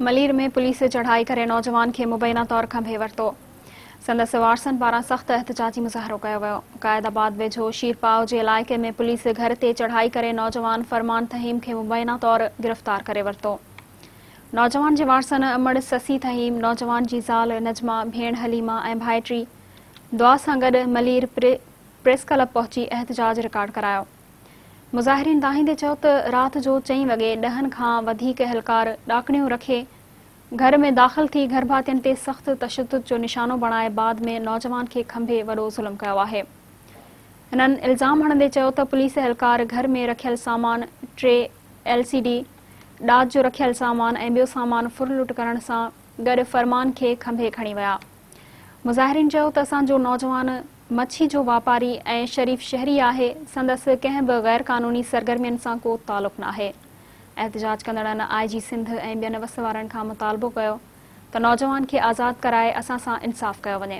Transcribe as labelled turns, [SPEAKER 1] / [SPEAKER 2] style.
[SPEAKER 1] Malir ۾ police چڙهائي ڪري نوجوان کي مبينا طور کنڀي ورتو، سندس وارثن پاران سخت احتجاجي مظاهرو ڪيو ويو. قائد آباد ويجهو شيرپائو جي علائقي ۾ پوليس گهر تي چڙهائي ڪري نوجوان فرمان ٿهيم کي مبينا طور گرفتار ڪري ورتو. نوجوان جي وارثن امڙ سسي ٿهيم، نوجوان جي زال نجمه، ڀيڻ حليمه ۽ ڀائٽي دعا سان گڏ ملير پريس ڪلب پهچي احتجاج رڪارڊ ڪرايو. مظاهرين دانهيندي چيو ته رات جو چئين وڳي ڏهن کان وڌيڪ اهلڪار ڏاڪڻيون رکي گهر ۾ داخل ٿي گهرڀاتين تي سخت تشدد جو نشانو بڻائي بعد ۾ نوجوان کي کنڀي وڏو ظلم ڪيو آهي. هنن الزام هڻندي چيو ته پوليس اهلڪار گهر ۾ رکيل سامان ٽي ايل سي ڊي، ڏاج جو رکيل سامان ۽ ٻيو سامان ڦرلٽ ڪرڻ سان گڏ فرمان کي کنڀي کڻي ويا. مظاهرين چيو ته اسان جو نوجوان مڇي جو واپاري ۽ شريف شهري آهي، سندس ڪنهن به غير قانوني سرگرمين سان ڪو تعلق ناهي. احتجاج ڪندڙن آء جي سنڌ ۽ ٻين وس وارن کان مطالبو ڪيو ته نوجوان کي آزاد ڪرائي اسان سان انصاف ڪيو وڃي.